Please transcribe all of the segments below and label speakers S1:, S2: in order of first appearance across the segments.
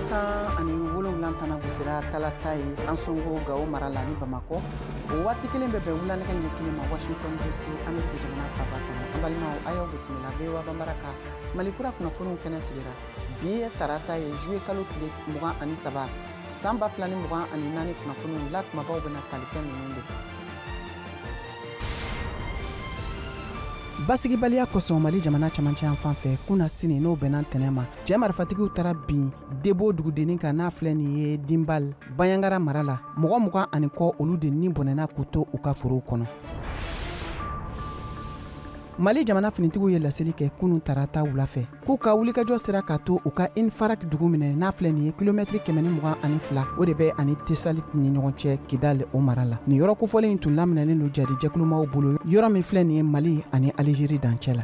S1: 17 tana gosira talata ye Ansongo Gawo mara la ni Bamakɔ. O waati kelen bɛ bɛn wula nɛgɛ ɲɛ kelen ma Washington DC, Ameriki jamana faaba kɔnɔ. An balimaw, a y'aw bisimila VOA Bambara ka Mali kura kunnafoniw kɛnɛ sigira. Bi ye tarata ye, juillet kalo tile 23 san 2024. Kunnafoniw la kumabaw bɛna tali kɛ ninnu de kan. Basigibaliya kosɔn Mali jamana camancɛ yan fan fɛ, kunna sini n'o bɛnna tɛnɛ ma, cɛɛ marifatigiw taara bin Debo dugudennin kan n'a filɛ nin ye Dinbal, Banjagara mara la. Mɔgɔ mugan ani kɔ, olu de ni bɔnɛna k'u to u ka forow kɔnɔ. Mali jamana finitigiw ye laseli kɛ kunun tarata wula fɛ k'u ka wulikajɔ sera k'a to u ka Infarak dugu minɛ n'a filɛ nin ye kilomɛtiri 122, o de bɛ ani Tesalit ni ɲɔgɔn cɛ Kidal o mara la. Nin yɔrɔ kofɔlen in tun laminɛlen don jadi jɛkulumaw bolo, yɔrɔ min filɛ nin ye Mali ani Alizeri dancɛ la.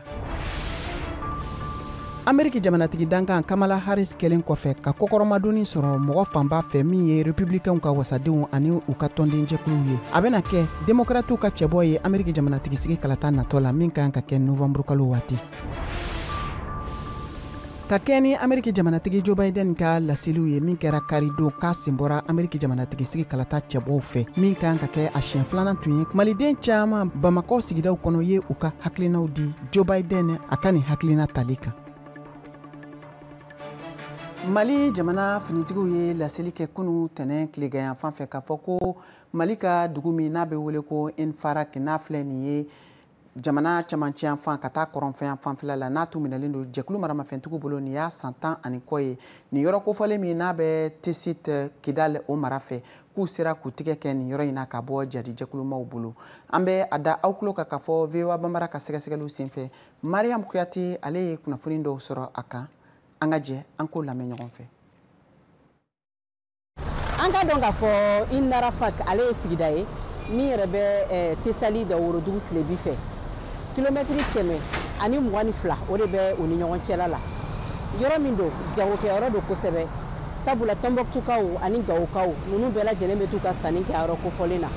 S1: Ameriki jamanatigi dankan Kamala Harris kɛlen kɔfɛ ka kɔkɔrɔmadonni sɔrɔ mɔgɔ fanba fɛ, min ye republicainw ka wasadenw ani u ka tɔndenjɛkuluw ye, a bɛna kɛ demokratiw ka cɛbɔ ye Ameriki jamanatigi sigi kalata natɔ la, min kan ka kɛ novanburu kalo waati. Ka kɛ ni Ameriki jamanatigi Joe Biden ka laseliw ye min kɛra karidon k'a sen bɔra Ameriki jamanatigi sigi kalata cɛbɔw fɛ, min kan ka kɛ a siɲɛ filanan tun ye, maliden caman Bamakɔ sigidaw kɔnɔ ye u ka hakilinaw di Joe Biden a ka nin hakilina tali kan. Mali jamana finitigiw ye laseli kɛ kunu tɛnɛn tilegan fan fɛ k'a fɔ ko Mali ka dugu min n'a bɛ wele ko Infarak, n'a filɛ nin ye jamana camancɛ yan fan ka taa kɔrɔnfɛ yan fanfɛla la, n'a tun minɛlen don jɛkulu maramafɛntigiw bolo, nin y'a san 10 ani kɔ ye. Nin yɔrɔ kofɔlen min n'a bɛ Tesit Kidal o mara fɛ, k'u sera k'u tigɛ kɛ nin yɔrɔ in na ka bɔ jadi jɛkulumaw bolo. An bɛ a da aw tulo kan k'a fɔ VOA Bambara ka sɛgɛsɛgɛliw senfɛ, Mariam Kuyate ale ye kunnafoni dɔw sɔrɔ a kan. An ka jɛ an k'o lamɛn ɲɔgɔn fɛ.
S2: An ka dɔn k'a fɔ Inarafak ale ye sigida ye min yɛrɛ bɛ Tesali da worodugu tilebi fɛ, kilomɛtiri 122 o de bɛ u ni ɲɔgɔn cɛla la. Yɔrɔ min don, jagokɛyɔrɔ don kosɛbɛ, sabula Tɔnbɔkutukaw ani Gawokaw ninnu bɛɛ lajɛlen bɛ t'u ka sanni kɛ a yɔrɔ kofɔlen na.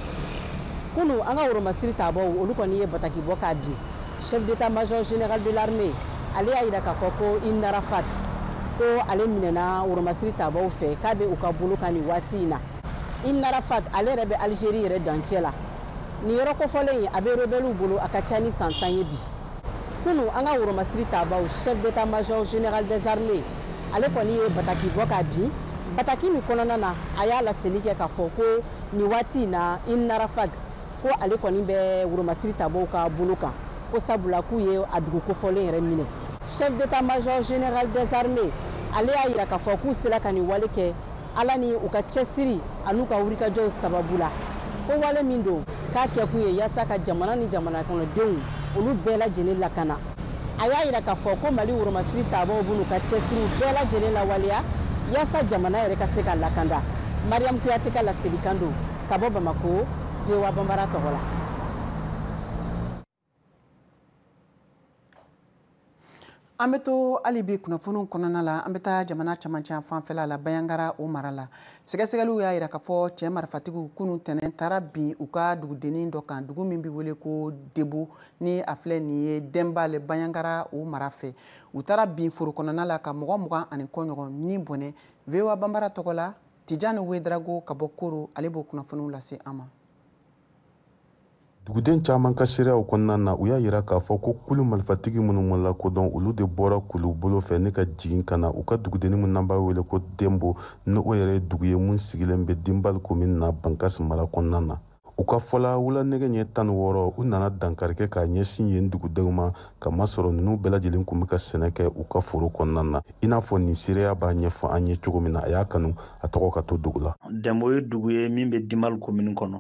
S2: Kunu an ka woromasiri tabaw, olu kɔni ye bataki bɔ k'a bin. Chef d'état-major général de l'armée ale y'a yira k'a fɔ ko Inarafak ko ale minɛna woromasiri tabaw fɛ, k'a bɛ u ka bolo kan nin waati in na. Inarafak ale yɛrɛ bɛ Algérie yɛrɛ dancɛ la. Nin yɔrɔ kofɔlen in a bɛ rebelles bolo a ka ca ni san 10 ye bi. Kunu an ka woromasiri tabaw, chef d'état-major général des armées ale kɔni ye bataki bɔ k'a bin. Bataki min kɔnɔna na, a y'a laseli kɛ k'a fɔ ko nin waati in na Inarafak ko ale kɔni bɛ woromasiri tabaw ka bolo kan, ko sabula k'u ye a dugu kofɔlen yɛrɛ minɛ. Chef d'état-major général des armées ale y'a yira k'a fɔ k'u sera ka nin wale kɛ Ala ni u ka cɛsiri an'u ka wulikajɔw sababu la, ko wale min don k'a kɛkun ye yaasa ka jamana ni jamana kɔnɔdenw olu bɛɛ lajɛlen lakana. A y'a yira k'a fɔ ko Mali woromasiri tabaw b'u ka cɛsiriw bɛɛ lajɛlen lawaleya yaasa jamana yɛrɛ ka se ka lakanda. Mariam Kuyate ka laselikan don ka bɔ Bamako, VOA Bambara tɔgɔ la.
S1: An bɛ to hali bi kunnafoniw kɔnɔna la. An bɛ taa jamana camancɛ fanfɛla la, Banjagara o mara la. Sɛgɛsɛgɛliw y'a yira k'a fɔ cɛ marifatigiw kunun tɛnɛn taara bin u ka dugudennin dɔ kan, dugu min bɛ wele ko Debo, ni a filɛ nin ye Denbal, Banjagara o mara fɛ. U taara bin foro kɔnɔna la ka mɔgɔ mugan ani kɔ ɲɔgɔn ni bɔnɛ. VOA Bambara tɔgɔ la, Tijani Wedrago ka bɔ Koro, ale b'o kunnafoniw lase an ma.
S3: Duguden caman ka seereyaw kɔnɔna na, u y'a yira k'a fɔ ko kulu marifatigi minnu ma lakodɔn, olu de bɔra kulu bolo fɛ ne ka jigin ka na u ka dugudennin min n'an b'a wele ko Denbo, ni o yɛrɛ ye dugu ye mun sigilen bɛ Dinbal komin na Bankas mara kɔnɔna na. U ka fɔla, wula nɛgɛ ɲɛ 16, u nana dankari kɛ k'a ɲɛsin yen dugudenw ma, k'a masɔrɔ ninnu bɛɛ lajɛlen kun bɛ ka sɛnɛ kɛ u ka foro kɔnɔna na. I n'a fɔ nin seereya b'a ɲɛfɔ an ye cogo min na, a y'a kanu a tɔgɔ ka to dugu la.
S4: Denbo ye dugu ye min bɛ Dinbal komini kɔnɔ.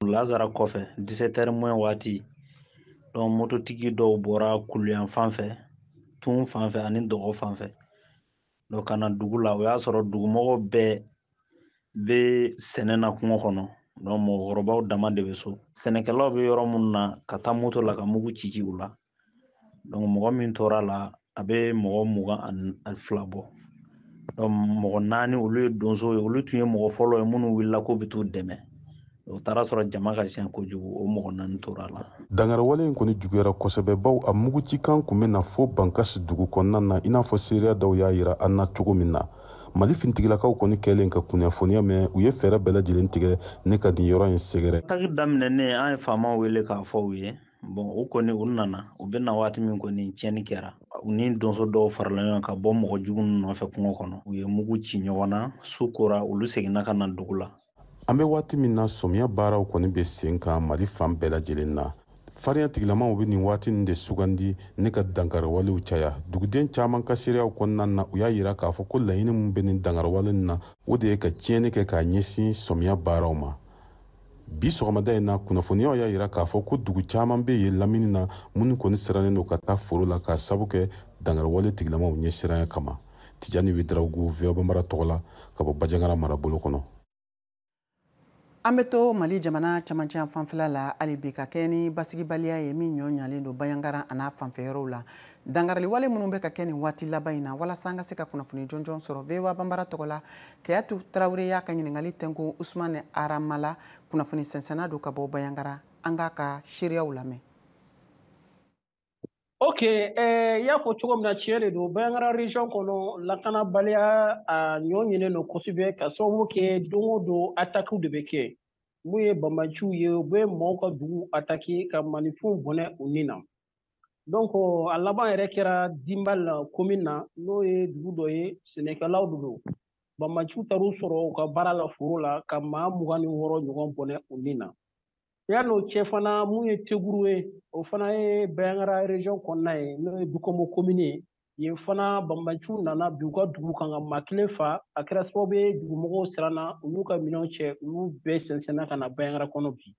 S4: Lazara kɔfɛ dix-sept heures moins waati, donc mototigi dɔw bɔra kuluyan fan fɛ, tun fan fɛ ani dɔgɔ fan fɛ, donc ka na dugu la. O y'a sɔrɔ dugumɔgɔw bɛɛ bɛ sɛnɛ na kungo kɔnɔ, donc mɔgɔkɔrɔbaw dama de bɛ so. Sɛnɛkɛlaw bɛ yɔrɔ minnu na ka taa moto la ka mugu ci ci u la, donc mɔgɔ min tora la a bɛ mɔgɔ 22 bɔ. Donc mɔgɔ 4 olu ye donso ye, olu tun ye mɔgɔ fɔlɔ ye minnu wulila k'u bɛ t'u dɛmɛ. O taara sɔrɔ jama ka ca kojugu, o mɔgɔ 4 tora la.
S3: Dankariwale in kɔni juguyara kosɛbɛ, baw a mugucikan kun bɛ na fo Bankasi dugu kɔnɔna na, i n'a fɔ seereya dɔw y'a yira an na cogo min na. Mali finitigilakaw kɔni kɛlen ka kunnafoniya mɛn, u ye fɛɛrɛ bɛɛ lajɛlen tigɛ ne ka nin yɔrɔ in sɛgɛrɛ.
S4: Attaque daminɛnen, an ye faamaw wele k'a fɔ u ye. Bon, u kɔni u nana, u bɛ na waati min kɔni, tiɲɛni kɛra. U ni donso dɔw farala ɲɔgɔn ka bɔ mɔgɔ jugu ninnu nɔfɛ kungo kɔnɔ. U ye mugu ci ɲɔgɔn na, su kora, olu seginna ka na dugu la.
S3: An bɛ waati min na, sɔmiya baaraw kɔni bɛ sen kan Mali fan bɛɛ lajɛlen na. Farinya tigilamaw bɛ nin waati nin de sugandi ne ka dankariwalew caya. Duguden caman ka seereyaw kɔnɔna na, u y'a yira k'a fɔ ko laɲini min bɛ nin dankariwale nin na, o de ye ka tiɲɛni kɛ k'a ɲɛsin sɔmiya baaraw ma. Bi sɔgɔmada in na, kunnafoniyaw y'a yira k'a fɔ ko dugu caman bɛ yen lamini na minnu kɔni sirannen don ka taa foro la k'a sabu kɛ dankariwale tigilamaw ɲɛsiranya kama. Tijani Ouédraogo, VOA Bambara tɔgɔ la, ka bɔ Bandiagara marabolo kɔnɔ.
S1: An bɛ to Mali jamana camancɛ fanfɛla la hali bi, ka kɛ ni basigibaliya ye min ɲɔ ɲalen don Bandiagara a n'a fanfɛ yɔrɔw la. Dankariliwale minnu bɛ ka kɛ nin waati laban in na, walasa an ka se ka kunnafoni jɔnjɔn sɔrɔ, VOA Bambara tɔgɔ la, Kayatu Tarawele y'a ka ɲininkali tɛnku Usumani Aramala, kunnafoni sɛnsɛnna don ka bɔ Bandiagara. An k'a ka seereyaw lamɛn.
S5: Ok, i y'a fɔ cogo min na, tiɲɛ de don. Bandiagara région kɔnɔ, lakanabaliya a ɲɔ ɲinen don kosɛbɛ, ka sababu kɛ don o don attaque de bɛ kɛ. Mun ye banbaanciw ye, u bɛ maaw ka dugu attaquer ka maninfinw bɔnɛ u ni na. Donc a laban yɛrɛ kɛra Dimbal commune na, n'o ye dugu dɔ ye, sɛnɛkɛlaw de don. Banbaanciw taar'u sɔrɔ u ka baara la foro la ka maa 26 ɲɔgɔn bɔnɛ u ni na. Yan'o cɛ fana, mun ye Teguru ye, o fana ye Bandiagara région kɔnɔna ye, n'o ye Dukomo commune ye. Yen fana banbaanciw nana bi u ka dugu kan ka maa kelen fa. A kɛra sababu ye dugumɔgɔw siranna, u y'u ka minɛnw cɛ, u y'u bɛɛ sɛnsɛnna ka na Bandiagara kɔnɔ bi.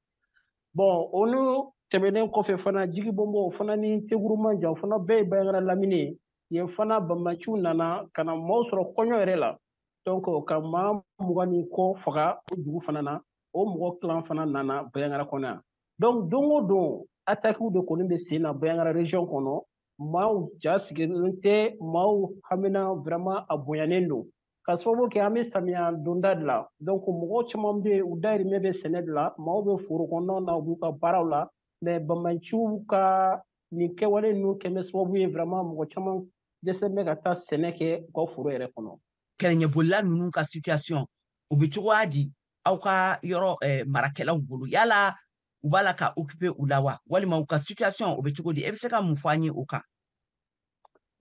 S5: Bon, o n'o tɛmɛnen kɔfɛ fana, Jigibɔnbɔn, o fana ni Teguru man jan, o fana bɛɛ ye Bandiagara lamini ye. Yen fana banbaanciw nana ka na maaw sɔrɔ kɔɲɔ yɛrɛ la, donc ka maa 20 ni kɔ faga o dugu fana na. O mɔgɔ kilan fana nana Bandiagara kɔnɔ yan. Donc don o don attaques de kɔni bɛ sen na Bandiagara région kɔnɔ. Maaw ja sigilen tɛ, maaw hamina vraiment a bonyanen don, ka sababu kɛ an bɛ samiya donda de la. Donc mɔgɔ caman bɛ yen, u dahirimɛ bɛ sɛnɛ de la, maaw bɛ foro kɔnɔnaw na, u b'u ka baaraw la. Mais banbaanciw ka nin kɛwale ninnu kɛ bɛ sababu ye vraiment mɔgɔ caman dɛsɛ bɛ ka taa sɛnɛ kɛ u ka foro yɛrɛ kɔnɔ.
S6: Kɛlɛɲɛbolila ninnu ka situation, o bɛ cogoya di aw ka yɔrɔ marakɛlaw bolo? Yala u b'a la ka occuper u la wa, walima u ka situation o bɛ cogo di? E bɛ se ka mun fɔ an ye o kan?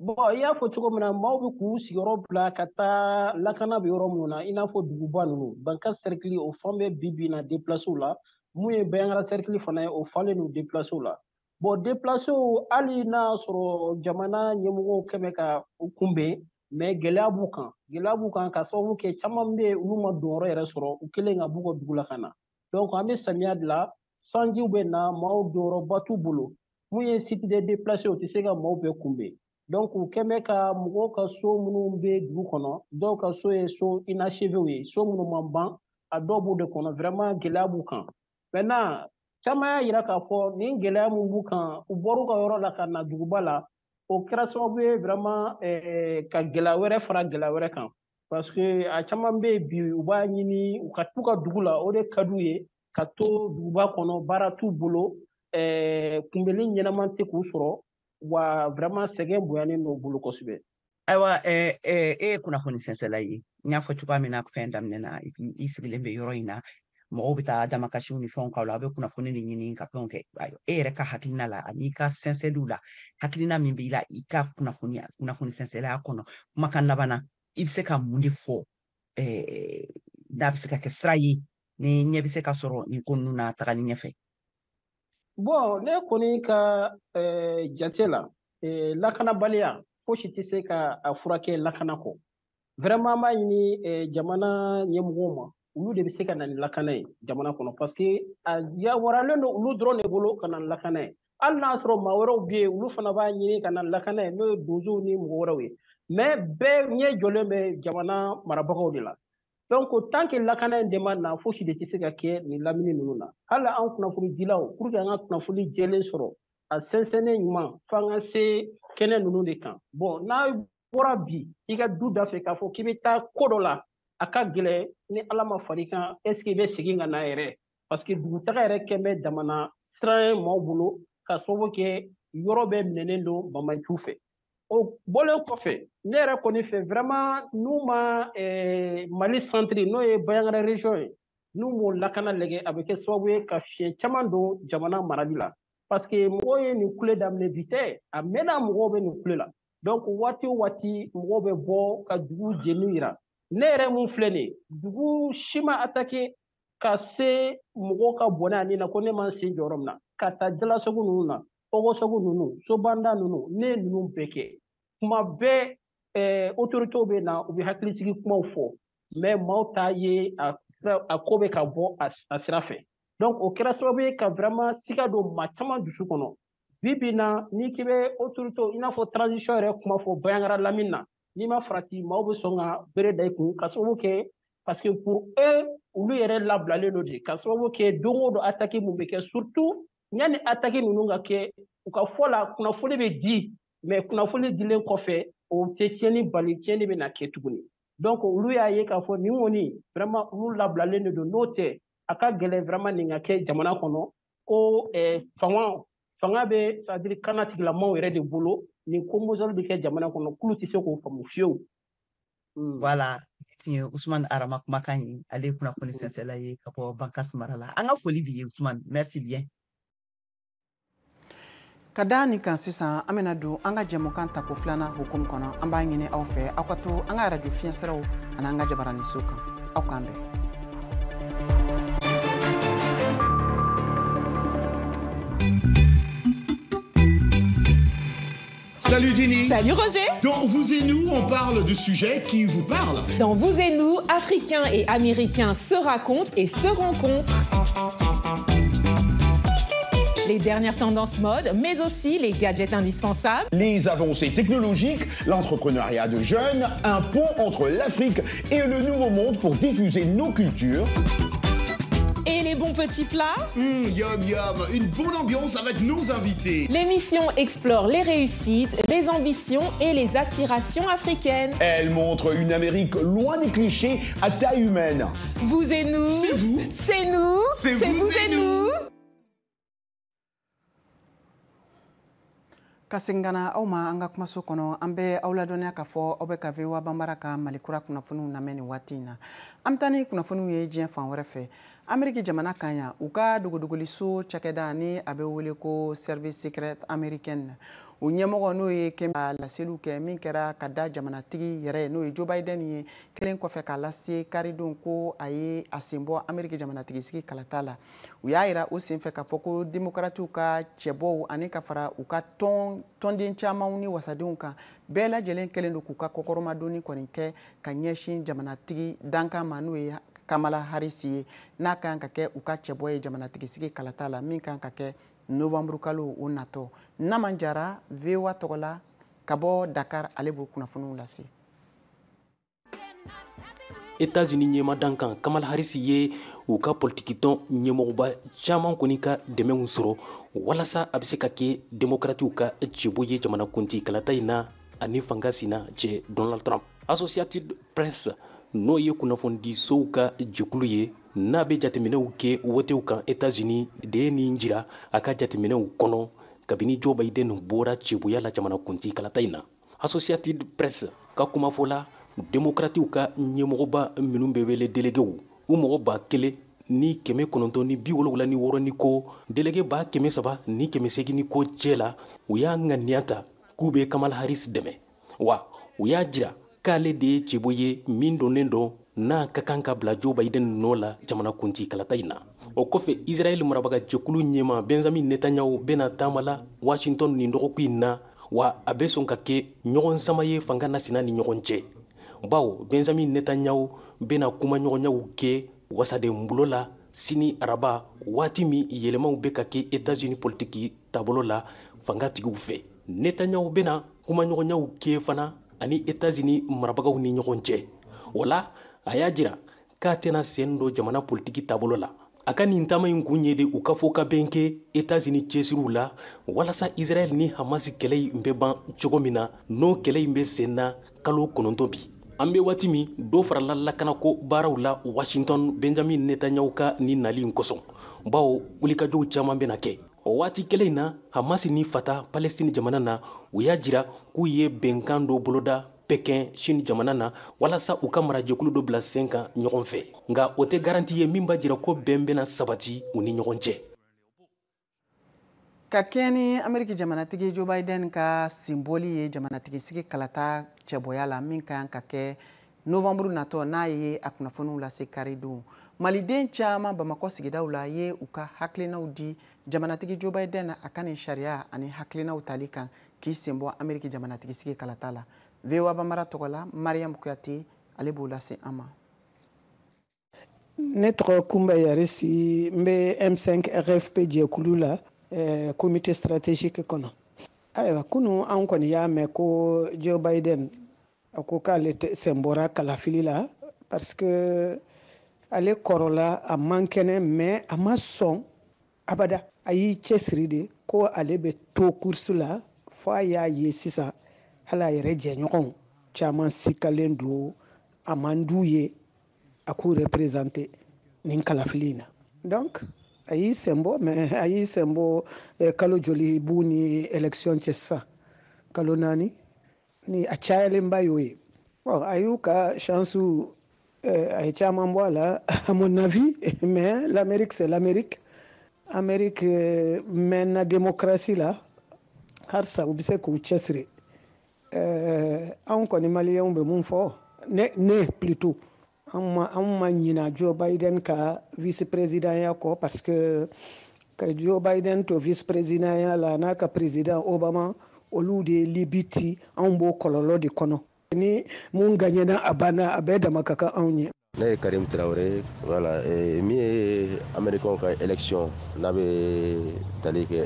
S5: Bon, i y'a fɔ cogo min na, maaw bɛ k'u sigiyɔrɔ bila ka taa lakana bɛ yɔrɔ minnu na, i n'a fɔ duguba ninnu. Banka cercle, o fan bɛɛ bi bi in na déplacés la. Mun ye Bandiagara cercle fana ye, o falen don déplacés la. Bon, déplacés, hali n'a sɔrɔ jamana ɲɛmɔgɔw kɛ bɛ ka u kunbɛn, mais gɛlɛya b'u kan, gɛlɛya b'u kan, ka sababu kɛ caman bɛ yen, olu ma donyɔrɔ yɛrɛ sɔrɔ, u kɛlen ka b'u ka dugu la ka na. Donc an bɛ samiya de la, sanjiw bɛ na, maaw donyɔrɔba t'u bolo. Mun ye site de déplacés, o tɛ se ka maaw bɛɛ kunbɛn. Donc u kɛn bɛ ka mɔgɔw ka so minnu bɛ dugu kɔnɔ, dɔw ka so ye so inachevé ye, so minnu ma ban, a dɔw b'o de kɔnɔ. Vraiment gɛlɛya b'u kan. Maintenant caman y'a yira k'a fɔ nin gɛlɛya mun b'u kan, u bɔr'u ka yɔrɔ la ka na duguba la, o kɛra sababu ye vraiment ka gɛlɛya wɛrɛ fara gɛlɛya wɛrɛ kan, parce que a caman bɛ yen bi, u b'a ɲini u ka t'u ka dugu la, o de ka d'u ye ka to duguba kɔnɔ. Baara t'u bolo, kunbɛnni ɲɛnama tɛ k'u sɔrɔ wa, vraiment sɛgɛn bonyanen n'u bolo kosɛbɛ.
S6: Ayiwa, e ye kunnafoni sɛnsɛnla ye. N y'a fɔ cogoya min na fɛn daminɛ na, i sigilen bɛ yɔrɔ in na, mɔgɔw bɛ taa damakasiw ni fɛnw k'aw la, aw bɛ kunnafoni de ɲini ka fɛnw kɛ. E yɛrɛ ka hakilina la ani ka sɛnsɛnliw la, hakilina min b'i la i ka kunnafoni kunnafoni sɛnsɛnlaya kɔnɔ, kumakan laban na, i bɛ se ka mun de fɔ n'a bɛ se ka kɛ sira ye ni ɲɛ bɛ se ka sɔrɔ nin ko ninnu na tagali ɲɛfɛ?
S5: Bon, ne kɔni ka jate la, lakanabaliya fosi tɛ se ka a furakɛ lakana kɔ. Vraiment an b'a ɲini jamana ɲɛmɔgɔw ma, olu de bɛ se ka na ni lakana ye jamana kɔnɔ, parce que a yamaruyalen don olu dɔrɔn de bolo ka na ni lakana ye. Hali n'a sɔrɔ maa wɛrɛw bɛ yen, olu fana b'a ɲini ka na ni lakana ye, n'o ye donsow ni mɔgɔ wɛrɛw ye, mais bɛɛ ɲɛ jɔlen bɛ jamana marabagaw de la. Donc tant que lakana in de ma na, fosi de tɛ se ka kɛ nin lamini ninnu na. Hali an kunnafonidilaw, pour que an ka kunnafoni jɛlen sɔrɔ, a sɛnsɛnnen ɲuman, f'an ka se kɛnɛ ninnu de kan. Bon, n'a bɔra bi i ka du da fɛ k'a fɔ k'i bɛ taa ko dɔ la, a ka gɛlɛn ni Ala ma far'i kan, est ce que i bɛ segin ka na yɛrɛ? Parce que dugutaga yɛrɛ kɛn bɛ jamana siran ye maaw bolo, ka sababu kɛ yɔrɔ bɛɛ minɛnen don banbaanciw fɛ. O bɔlen kɔfɛ, ne yɛrɛ kɔni fɛ, vraiment, n'u ma Mali centre, n'o ye Bandiagara région ye, n'u m'o lakana lajɛ, a bɛ kɛ sababu ye ka fiɲɛ caman don jamana marali la, parce que mɔgɔw ye nin kule daminɛ bi tɛ, a mɛnna mɔgɔw bɛ nin kule la. Donc waati o waati mɔgɔw bɛ bɔ ka dugu jeni yira. Ne yɛrɛ mun filɛ nin ye, dugu si ma attaqué ka se mɔgɔw ka bɔnɛ a nin na ko ne ma n sen jɔ yɔrɔ min na, ka taa Jalasagu ninnu na, Ogosagu ninnu, Sobanda ninnu, ne ye ninnu bɛɛ kɛ. Kuma bɛɛ autorités bɛ na, u bɛ hakilisigi kumaw fɔ, mais maaw t'a ye a ko bɛ ka bɔ a sira fɛ. Donc o kɛra sababu ye ka vraiment siga don maa caman dusu kɔnɔ. Bi bi in na, n'i k'i bɛ autorité, i n'a fɔ transition yɛrɛ kuma fɔ Bandiagara lamini na, n'i ma farati, maaw bɛ sɔn ka bere da i kun, ka sababu kɛ parce que pour eux, olu yɛrɛ labilalen don de, ka sababu kɛ don o don attaque mun bɛ kɛ, surtout yanni attaque ninnu ka kɛ, u ka fɔ la, kunnafoni bɛ di, mais kunnafoni dilen kɔfɛ, o tɛ tiɲɛni bali, tiɲɛni bɛ na kɛ tuguni. Donc olu y'a ye k'a fɔ nin kɔni, vraiment, olu labilalen de don. N'o tɛ, a ka gɛlɛn vraiment nin ka kɛ jamana kɔnɔ ko fanga bɛ, c'est à dire kana tigilamaaw yɛrɛ de bolo, nin ko mɔzɔli bɛ kɛ jamana kɔnɔ, k'olu tɛ se k'o faamu fiyewu.
S6: Voilà, tun ye Usumani Arama kumakan ye. Ale ye kunnafoni sɛnsɛla ye ka bɔ Bankass mara la. An ka foli b'i ye Usumani, merci bien.
S1: Ka da nin kan sisan, an bɛna don an ka jɛmukan tako filanan hukumu kɔnɔ. An b'a ɲini aw fɛ, aw ka to an ka arajo fiɲɛsiraw ani an ka jabaraniso kan. Aw k'an bɛn.
S7: Salut Ginny.
S8: Salut Roger.
S7: Dans Vous et nous, on parle de sujets qui vous parlent.
S8: Dans Vous et nous, Africains et Américains se racontent et se rencontrent. Les dernières tendances mode, mais aussi les gadgets indispensables.
S7: Les avancées technologiques, l'entrepreneuriat de jeunes, un pont entre l'Afrique et le Nouveau Monde pour diffuser nos cultures.
S8: Et les bons petits plats.
S7: Yum yum, une bonne ambiance avec nos invités.
S8: L'émission explore les réussites, les ambitions et les aspirations africaines.
S7: Elle montre une Amérique loin des clichés, à taille humaine.
S8: Vous et nous.
S7: C'est vous.
S8: C'est nous.
S7: C'est vous et nous.
S1: Ka segin ka na aw ma an ka kumaso kɔnɔ, an bɛ aw ladɔnniya k'a fɔ aw bɛ ka VOA Banbara ka Mali kura kunnafoniw lamɛn nin waati in na. An bɛ taa ni kunnafoniw ye diɲɛ fan wɛrɛ fɛ. Ameriki jamana kan yan, u ka dogodogoliso cakɛda ni a bɛ wele ko Service secret américaine, o ɲɛmɔgɔ n'o ye Kem laseliw kɛ min kɛra ka da jamanatigi yɛrɛ, n'o ye Joe Biden ye, kelen kɔfɛ k'a lase karidon ko a ye a sen bɔ Ameriki jamanatigi sigi kalata la. U y'a yira o senfɛ k'a fɔ ko démocratiw ka cɛbɔw ani ka fara u ka tɔnden camanw ni wasadenw kan, bɛɛ lajɛlen kɛlen don k'u ka kɔkɔrɔmadonni kɔni kɛ ka ɲɛsin jamanatigi dankan ma, n'o ye Kamala Harris ye, n'a kan ka kɛ u ka cɛbɔ ye jamanatigi sigi kalata la min kan ka kɛ novembre kalo o natɔ. Naman Jara, VOA tɔgɔ la ka bɔ Dakar, ale b'o kunnafoniw lase.
S9: États-Unis ɲɛmadan kan Kamala Harris ye u ka politikitɔn ɲɛmɔgɔba caman kɔni ka dɛmɛw sɔrɔ walasa a bɛ se ka kɛ démocratiw ka cɛbɔ ye jamanakuntigi kalata in na ani fanga sina cɛ Donald Trump. Associated Press, n'o ye kunnafonidisow ka jɛkulu ye n'a bɛ jateminɛw kɛ wotew kan États-Unis, de ye nin jira a ka jateminɛw kɔnɔ kabini Joe Biden bɔra cɛboya la jamanakuntigi kalata in na. Associated Press ka kumafɔ la, démocratiw ka ɲɛmɔgɔba minnu bɛ wele déléguéw, u mɔgɔ 1976 ni ko délégué 3800 ni ko cɛ la, u y'a ŋaniya ta k'u bɛ Kamala Harris dɛmɛ, wa u y'a jira k'ale de ye cɛbɔ ye min donnen don n'a ka kan ka bila Joe Biden nɔ la jamanakuntigi kalata in na. O kɔfɛ, Israɛl marabaga jɛkulu ɲɛma Benjamin Netanyahu bɛna taama la Washington nin dɔgɔkun in na, wa a bɛ sɔn ka kɛ ɲɔgɔn sama ye fanga nasina ni ɲɔgɔn cɛ, bawo Benjamin Netanyahu bɛna kumaɲɔgɔnyaw kɛ wasadenbolo la sini araba, waati min yɛlɛmaw bɛ ka kɛ États-Unis politiki taabolo la fangatigiw fɛ. Netanyahu bɛna kumaɲɔgɔnyaw kɛ fana ani États-Unis marabagaw ni ɲɔgɔn cɛ. Wala a y'a jira k'a tɛna sen don jamana politiki taabolo la. A ka nin taama in kun ye de u ka fɔ ka bɛn kɛ États-Unis cɛsiriw la walasa Israël ni Hamas kɛlɛ in bɛ ban cogo min na, n'o kɛlɛ in bɛ sen na kalo 9 bi. An bɛ waati min, dɔ farala lakanako baaraw la Washington Benjamin Netanyahu ka nin nali in kosɔn, bawo wulikajɔw caman bɛna kɛ. O waati kelen in na, Hamas ni Fatah Palestine jamana na, u y'a jira k'u ye bɛnkan dɔ boloda Pekin, Chine jamana na, walasa u ka marajɛkulu dɔ bila sen kan ɲɔgɔn fɛ. Nka o tɛ garanti ye min b'a jira ko bɛn bɛna sabati u ni ɲɔgɔn cɛ.
S1: Ka kɛɲɛ ni Ameriki jamanatigi Joe Biden ka sinbɔli ye jamanatigi sigi kalata cɛbɔya la min ka kan ka kɛ novembre natɔ, n'a ye a kunnafoniw lase karidon, maliden caman Bamakɔ sigidaw la ye u ka hakilinaw di jamanatigi Joe Biden a ka nin sariya ani hakilinaw tali kan k'i sen bɔ Ameriki jamanatigi sigi kalata la. VOA Bambara tɔgɔ la, Mariam Kuyate ale b'o lase an ma.
S10: Ne tɔgɔ Kunba Yarisi, n bɛ M5 RFP jɛkulu la, comité stratégique kɔnɔ. Ayiwa, kunu an kɔni y'a mɛn ko Joe Biden a ko k'ale sen bɔra kalafili la, parce que ale kɔrɔla, a man kɛnɛ, mais a ma sɔn abada. A y'i cɛsiri de ko ale bɛ to course la fo a y'a ye sisan hali a yɛrɛ jɛɲɔgɔnw caman sikalen don, a man d'u ye a k'u représenter nin kalafili in na. Donc a y'i sen bɔ, mais a y'i sen bɔ kalo joli b'u ni élection cɛ sisan? Kalo 4 ni a cayalenba y'o ye. Bon, a y'u ka chance, a ye caman bɔ a la, à mon avis, mais l'Amérique, c'est l'Amérique. Amérique mɛnna démocratie la, halisa u bɛ se k'u cɛsiri. Anw kɔni maliyɛnw bɛ mun fɔ? Ne plutôt, an ma ɲina Joe Biden ka vice présidentya kɔ, parce que ka Joe Biden to vice présidentya la n'a ka président Obama, olu de ye Libi ci, anw b'o kɔlɔlɔ de kɔnɔ. Ni mun gagnena, a banna, a bɛɛ dama ka kan anw ye.
S11: Ne ye Karim Traoré. Voilà, min ye américain ka élection n'a bɛ tali kɛ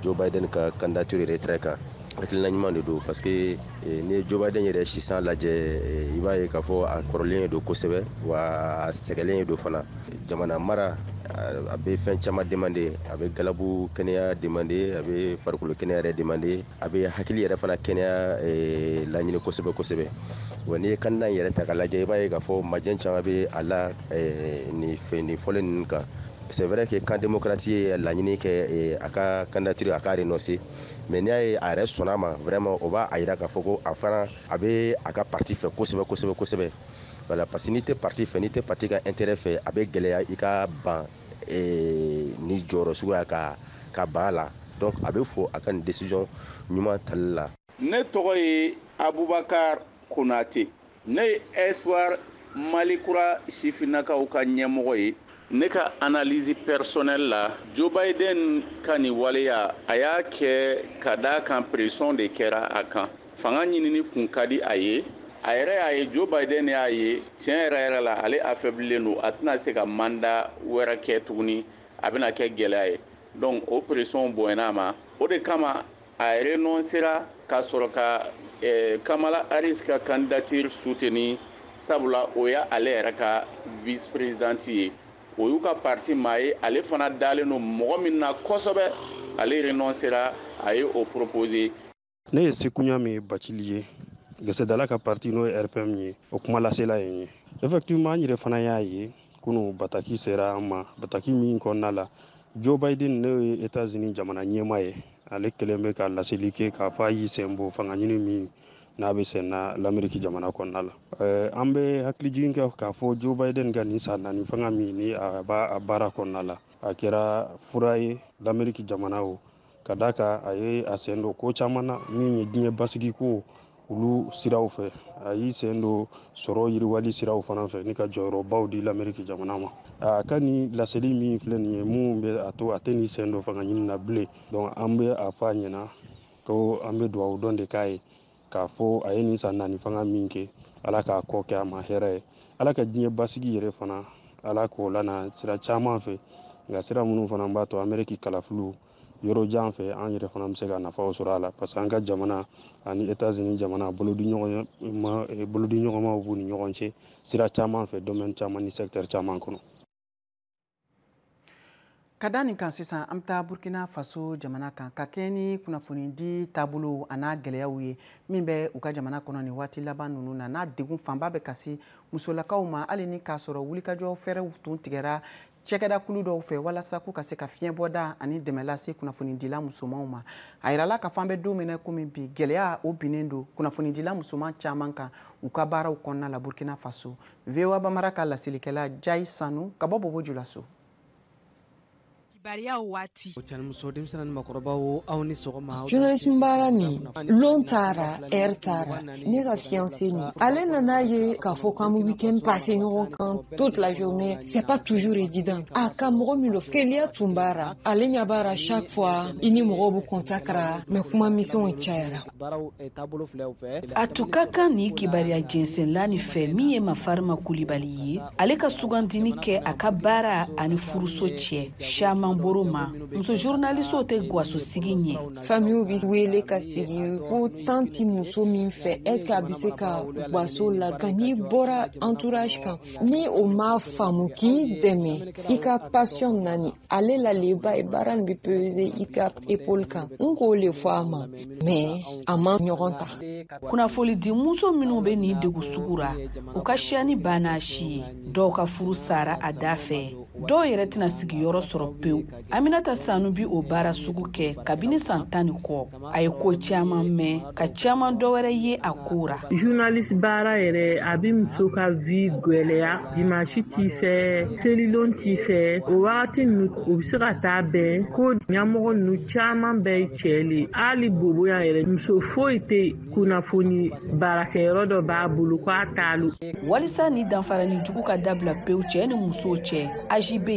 S11: Joe Biden ka candidature retrait kan, hakilina ɲuman de don, parce que n'i ye Joe Biden yɛrɛ sisan lajɛ, i b'a ye k'a fɔ a kɔrɔlen don kosɛbɛ, wa a sɛgɛlen don fana. Jamana mara, a bɛ fɛn caman demander. A bɛ galabu kɛnɛya demander, a bɛ farikolo kɛnɛya yɛrɛ demander, a bɛ hakili yɛrɛ fana kɛnɛya laɲini kosɛbɛ kosɛbɛ. Wa n'i ye candidat in yɛrɛ ta k'a lajɛ, i b'a ye k'a fɔ majɛ caman bɛ a la nin fɛn nin fɔlen ninnu kan. C'est vrai que camp démocrate ye laɲini kɛ a ka candidature a ka renoncer, mais n'i y'a ye a yɛrɛ sɔnna a ma, vraiment, o b'a yira k'a fɔ ko a fana a bɛ a ka parti fɛ kosɛbɛ kosɛbɛ kosɛbɛ. Voilà, parce que n'i tɛ parti fɛ, n'i tɛ parti ka intérêt fɛ, a bɛ gɛlɛya i ka ban ni jɔyɔrɔ suguya ka ban a la. Donc a bɛ fɔ a ka nin décision ɲuman tali la.
S12: Ne tɔgɔ ye Abubakar Konate, ne ye Espoir Mali Kura sifinnakaw ka ɲɛmɔgɔ ye. Ne ka analyse personnelle la, Joe Biden ka nin waleya, a y'a kɛ ka d'a kan pression de kɛra a kan. Fanga ɲinini kun ka di a ye. A yɛrɛ y'a ye, Joe Biden y'a ye tiɲɛ yɛrɛ yɛrɛ la, ale affaiblilen don, a tɛna se ka mandat wɛrɛ kɛ tuguni, a bɛna kɛ gɛlɛya ye. Donc o pression bonyana a ma, o de kama a renoncera ka sɔrɔ ka Kamala Harris ka candidature soutenir, sabula o ya ale yɛrɛ ka vice présidente ye, o y'u ka parti maa ye, ale fana dalen don mɔgɔ min na kosɛbɛ. Ale renoncera, a ye o proposer.
S13: Ne ye Sekuɲame Bacili ye, Gɛsɛdala ka parti n'o ye RPM ye, o kuma lasela ye. Ye effectivement, an yɛrɛ fana y'a ye kunu bataki sera an ma, bataki min kɔnɔna la Joe Biden, n'o ye États-Unis jamana ɲɛmaa ye, ale kɛlen bɛ ka laseli kɛ k'a fɔ a y'i sen bɔ fanga ɲini min n'a bɛ sen na l'Amérique jamana kɔnɔna la. An bɛ hakilijigin kɛ k'a fɔ Joe Biden ka nin san 4 fanga min ni a b'a a baara kɔnɔna la, a kɛra fura ye l'Amérique jamana o ka d'a kan a ye a sen don ko caman na min ye diɲɛ basigi ko olu siraw fɛ, a y'i sen don sɔrɔ yiriwali siraw fana fɛ ni ka jɔyɔrɔbaw di l'Amérique jamana ma. A ka nin laseli min filɛ nin ye, mun bɛ a to a tɛ nin sen don fanga ɲini na bilen, donc an bɛ a fɔ a ɲɛna ko an bɛ dugawu dɔn de k'a ye k'a fɔ a ye nin san 4 fanga min kɛ, Ala k'a kɔ kɛ a ma hɛrɛ ye, Ala ka diɲɛ basigi yɛrɛ fana, Ala k'o lana sira caman fɛ, nka sira minnu fana b'a to Amérique kalafiliw yɔrɔ jan fɛ, an yɛrɛ fana bɛ se ka nafaw sɔrɔ a la, parce que an ka jamana ani États-Unis jamana bolodiɲɔgɔnmaw b'u ni ɲɔgɔn cɛ sira caman fɛ, domaine caman ni secteur caman kɔnɔ.
S1: Ka da nin kan sisan, an bɛ taa Burkina Faso jamana kan ka kɛɲɛ ni kunnafonidi taabolo a n'a gɛlɛyaw ye min bɛ u ka jamana kɔnɔ nin waati laban ninnu na, n'a degun fanba bɛ ka se musolakaw ma, hali ni k'a sɔrɔ wulikajɔ fɛɛrɛw tun tigɛra. cɛkɛdakulu dɔw fɛ walasa k'u ka se ka fiɲɛbɔda ani dɛmɛ lase kunnafonidila musomanw ma. A yirala k'a fɔ an bɛ don min na komi bi, gɛlɛya o binnen don kunnafonidila musoman caman kan u ka baaraw kɔnɔna la Burkina Faso. VOA Bambara ka laselikɛla Jayi Sanu ka bɔ Bobo Julaso.
S14: Journalisme baara nin lon taara heure taara ne ka fiancé nin ale nana ye k'a fɔ k'an bɛ week-end passer ɲɔgɔn kan toute la journée, c'est pas toujours évident. A ka mɔgɔ min don keleya tun b'a ra, ale ɲɛ b'a ra chaque fois i ni mɔgɔw bɛ contact ra, mais kuma misɛnw cayara.
S15: A tun ka kan ni kibaruya jɛnsɛnla nin fɛ min ye Mafarima Kulibali ye, ale ka sugandili kɛ a ka baara ani furuso cɛ caman boro ma. Muso journalistew tɛ gaso sigi ɲɛ.
S14: Famille bɛ wele ka sigi ko tan ti muso min fɛ, est ce que a bɛ se ka gaso la ka n'i bɔra entourage kan ni o m'a faamu k'i dɛmɛ i ka passion nani ale la le ba ye baara nin bɛ peser i ka épaule kan. N k'o le fɔ a ma, mais a ma ɲɔgɔn ta.
S15: Kunnafonidi muso minnu bɛ nin degun sugu ra, u ka siyani banna si ye, dɔw ka furu sara a da fɛ, dɔw yɛrɛ tɛna sigiyɔrɔ sɔrɔ pewu. Aminata Sanu bi o baara sugu kɛ kabini san 10 ni kɔ. A ye ko caman mɛn ka caman dɔwɛrɛ ye a ko ra.
S16: Journaliste baara yɛrɛ a bɛ muso ka vie gwɛlɛya. Dimanche t'i fɛ, selilon t'i fɛ, o wagati ninnu u bɛ se ka taa bɛn ko ɲɛmɔgɔ ninnu caman bɛɛ ye cɛ le. Hali Bobo yan yɛrɛ muso foyi tɛ kunnafoni baarakɛyɔrɔ dɔ b'a bolo k'a t'alu.
S15: Walisa ni danfara ni jugu ka dabila pewu cɛ ni musow cɛ, AJB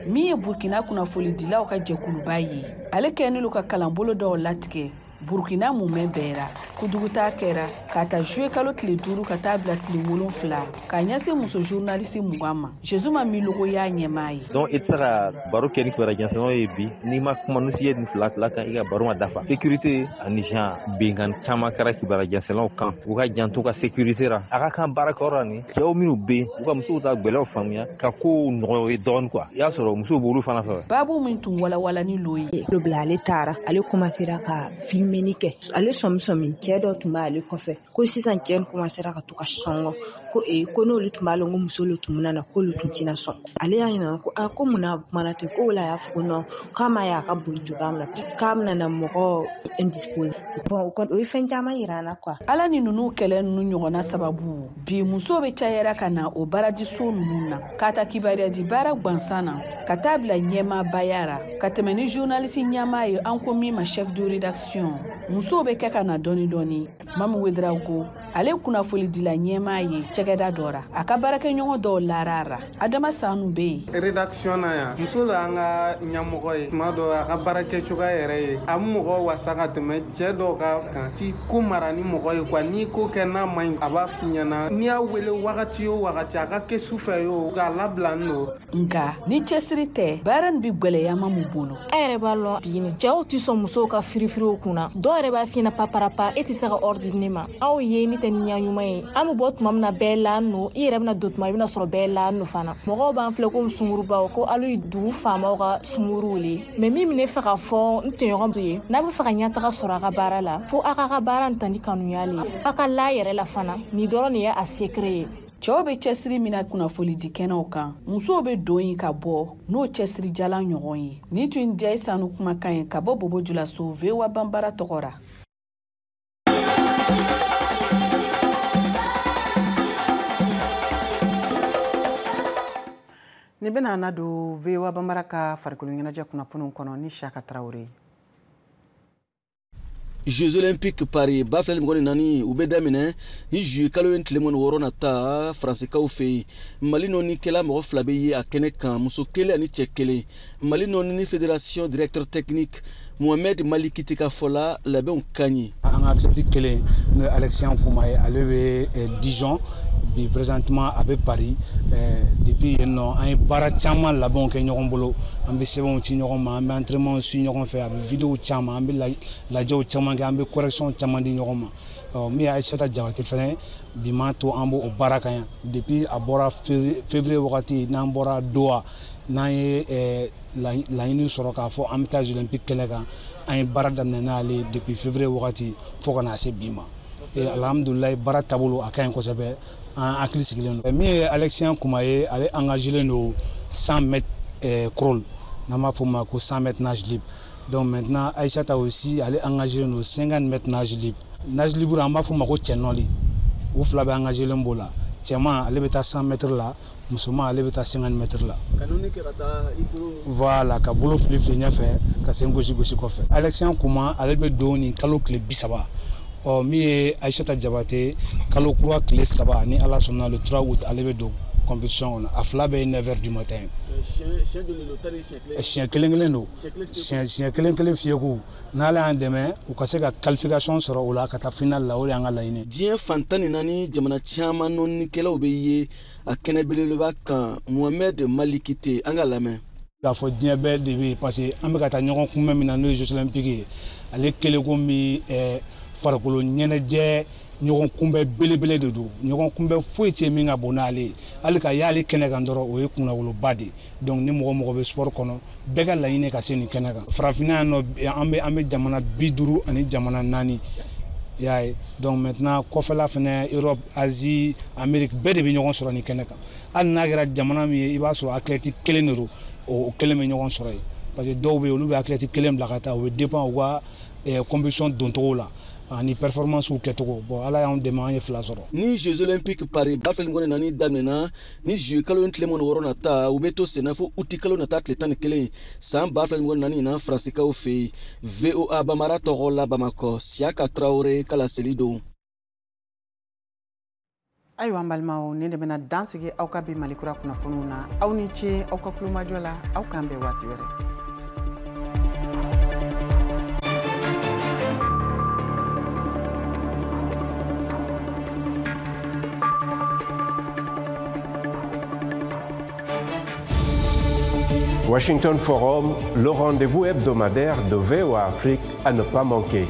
S15: min ye Burkina kunnafonidilaw ka jɛkuluba ye, ale kɛlen don ka kalanbolo dɔw latigɛ Burkina mumɛ bɛɛ ra. Kuduguta kɛra k'a ta juillet kalo tile 5 ka taa bila tile 7 k'a ɲɛsin muso journaliste 20 ma. Jezuma Milogo y'a ɲɛmaa ye.
S17: Donc i tɛ se ka baro kɛ ni kibaruya jɛnsɛnnaw ye bi n'i ma kuma n'u ye nin fila fila kan, i ka baro ma dafa. Sécurité ani genre binkanni caman kɛra kibaruya jɛnsɛnnaw kan, u ka janto ka sécurité ra. A ka kan baarakɛyɔrɔ la nin cɛw minnu bɛ yen, u ka musow ta gwɛlɛyaw faamuya ka kow nɔgɔya u ye dɔɔnin quoi. I y'a sɔrɔ musow b'olu fana fɛ.
S15: Baabu min tun walawalani lo ye.
S18: Bila ale taara, ale commencera ka filmeli kɛ, ale sɔmi sɔmi cɛ dɔ tun b'ale kɔfɛ ko sisan cɛ commencera ka to ka sɔngɔ ko ko n'olu tun b'a lɔn ko muso le tun bɛna na k'olu tun tɛna sɔn. Ale y'a ɲininka ko a ko munna kumana ten, ko o la y'a fɔ ko non k'a ma y'a ka boli cogoya min na k'a bɛna na mɔgɔ indisposé. Bon o ye fɛn caman yira an na quoi.
S15: Ala ni ninnu kɛlɛ ninnu ɲɔgɔnna sababu bi musow bɛ cayara ka na o baaradiso ninnu na, k'a ta kibaruyadi baara gansan na ka taa bila ɲɛmaabaya ra, ka tɛmɛ ni journaliste ɲɛmaa ye an ko min ma chef de rédaction. Musow bɛ kɛ ka na dɔɔni dɔɔni. Mamu Wedrago ale kunnafonidila ɲɛmaa ye cɛkɛda dɔ ra, a ka baarakɛɲɔgɔn dɔw lara ra. Adama Sanu bɛ yen.
S19: Rédaction na yan, muso la an ka ɲɛmɔgɔ ye, tuma dɔ a ka baarakɛcogoya yɛrɛ ye a bɛ mɔgɔ wasa ka tɛmɛ cɛ dɔw ka kan. Ti ko mara ni mɔgɔ ye quoi, n'i ko kɛ n'a man ɲi a b'a f'i ɲɛna, n'i y'a wele wagati o wagati a ka kɛ sufɛ ye o k'a labila n don.
S15: Nka ni cɛsiri tɛ, baara nin bɛ gwɛlɛya ma mun bolo.
S20: A yɛrɛ b'a lɔn bi nin cɛw tɛ sɔn musow ka firifiriw kunna, dɔw yɛrɛ b'a f'i ɲɛna paparapa e tɛ se ka ordre di ne ma. Aw ye ne tɛ ni ɲɛ ɲuman ye, an bɛ bɔ tuma min na bɛɛ la nɔ, i yɛrɛ bɛna don tuma i bɛna sɔrɔ bɛɛ la nɔ fana. Mɔgɔw b'an filɛ ko sungurubaw, ko alu ye dugu faamaw ka sunguruw le. Mais min bɛ ne fɛ k'a fɔ n tɔɲɔgɔn ye, n'a bɛ fɛ ka ɲɛtaga sɔrɔ a ka baara la, fo a k'a ka baara in ta ni kanuya le ye, a ka la yɛrɛ la fana, nin dɔrɔn de ye a secret ye.
S15: Cɛw bɛ cɛsiri min na kunnafonidi kɛnɛw kan, musow bɛ don yen ka bɔ n'o cɛsirijalan ɲɔgɔn ye. Nin tun Jayi Sanu kumakan ye ka bɔ Bobo Julaso VOA Banbara tɔgɔ ra.
S1: Nin bɛna na don VOA Banbara ka farikolo ɲɛnajɛ kunnafoniw kɔnɔ ni Saka Tarawele ye.
S21: Jeux Olympiques Paris 2024 u bɛ daminɛ ni juillet kalo ye tile 26 nata Faransikaw fɛ yen. Mali nɔnikɛla mɔgɔ 2 bɛ ye a kɛnɛ kan, muso 1 ani cɛ 1. Mali nɔni fédération directeur technique Mohamed Maliki ka fɔ la, labɛnw ka ɲi.
S22: An ka athlète kelen n'o ye Alexandre Kouma ye, ale bɛ Dijon bi présentement a bɛ Paris. Depuis yen nɔ an ye baara caman labɛnw kɛ ɲɔgɔn bolo, an bɛ sɛbɛnw ci ɲɔgɔn ma, an bɛ entraînement su ɲɔgɔn fɛ, a bɛ vidéo caman, an bɛ lajɛw caman kɛ, an bɛ correction caman di ɲɔgɔn ma. Min ye Aïssata Diabaté fɛnɛ bi m'a to an b'o baara kan yan depuis a bɔra février wagati n'an bɔra Doha, n'an ye laɲini sɔrɔ k'a fɔ an bɛ taa Jeux olympiques kɛnɛ kan, an ye baara daminɛ n'ale depuis février wagati fo ka na se bi ma. Alhamdulilayi baara taabolo a ka ɲi kosɛbɛ, an hakili sigilen don. Min ye Alexien Kuma ye, ale engagé len don 100 mètres crawl, n'an b'a fɔ o ma ko 100 mètres nage libre. Donc maintenant Aïssata aussi, ale engagé don 50 mètres nage libre. Nage libre, an b'a fɔ o ma ko cɛnɔli. U fila bɛ engagé len b'o la. Cɛman, ale bɛ taa 100 mètres la, musoman, ale bɛ taa 50 mètres la.
S21: Ka nɔni kɛ ka taa i bolo.
S22: Voilà, ka bolo fili fili ɲɛfɛ, ka sen gosi gosi kɔfɛ. Alexian Kuma, ale bɛ don nin kalo tile 30. Ɔ, min ye Aïssata Jabate, kalo kura tile 3, ni Ala sɔnna, le 3 août, ale bɛ don compétition kɔnɔ. A fila bɛɛ ye 9 heures du matin.
S21: Siɲɛ joli don? Tari siɲɛ kelen.
S22: Siɲɛ kelen kelen don. Siɲɛ kelen kelen fiyeku. N'Ala y'an dɛmɛ, u ka se ka qualification sɔrɔ o la ka taa finale la, o de y'an ka laɲini.
S21: Diɲɛ fan 14 jamana caman nɔnnikɛlaw bɛ ye a kɛnɛ belebeleba kan. Mohamed Malikite, an ka lamɛn.
S22: K'a fɔ diɲɛ bɛɛ de bɛ yen, parce que an bɛ ka taa ɲɔgɔn kunbɛn min na, n'o ye Jeux olympiques ye, ale kelen ko min farikolo ɲɛnajɛ ɲɔgɔn kunbɛn belebele de don. Ɲɔgɔn kunbɛn foyi tɛ min ka bon n'ale ye. Hali ka y'ale kɛnɛ kan dɔrɔn, o ye kunnawoloba de ye. Donc ni mɔgɔ mɔgɔ bɛ sport kɔnɔ, bɛɛ ka laɲini ka se nin kɛnɛ kan. Farafinna yan nɔ, an bɛ jamana 54 ani jamana 4, i y'a ye. Donc maintenant kɔfɛla fɛnɛ, Europe, Asie, Amérique, bɛɛ de bɛ ɲɔgɔn sɔrɔ nin kɛnɛ kan. Hali n'a kɛra jamana min ye, i b'a sɔrɔ athlète kelen de don, o kelen bɛ ɲɔgɔn sɔrɔ yen, parce que dɔw bɛ yen, olu bɛ athlète kelen bila ka taa, o bɛ dépend u ka compétition doncogo la ani performance kɛcogo. Bon, Ala y'anw dɛmɛ, an ye fila sɔrɔ.
S21: Ni Jeux olympiques Paris 2024 daminɛna ni juillet kalo tile 26 nata, u bɛ to senna fo uti kalo nata tile 11 san 2024 na, Faransikaw fɛ yen. VOA Bamara tɔgɔ la, Bamakɔ, Siyaka Tarawele ka laseli don.
S1: Ayiwa, an balimaw, nin de bɛna dan sigi aw ka bi Malikura kunnafoniw na. Aw ni ce aw ka kulomajɔ la. Aw k'an bɛn waati wɛrɛ.
S2: Washington Forum, le rendez-vous hebdomadaire de VOA Afrique à ne pas manquer.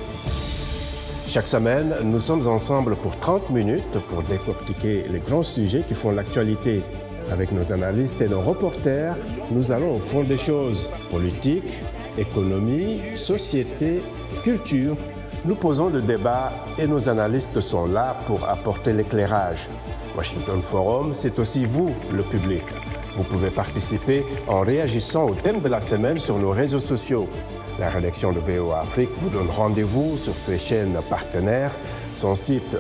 S2: Chaque semaine, nous sommes ensemble pour 30 minutes pour décortiquer les grands sujets qui font l'actualité. Avec nos analystes et nos reporters, nous allons au fond des choses. Politique, économie, société, culture. Nous posons le débat et nos analystes sont là pour apporter l'éclairage. Washington Forum, c'est aussi vous, le public. Vous pouvez participer en réagissant au thème de la semaine sur nos réseaux sociaux. La rédaction de VOA Afrique vous donne rendez-vous sur ses chaînes partenaires, son site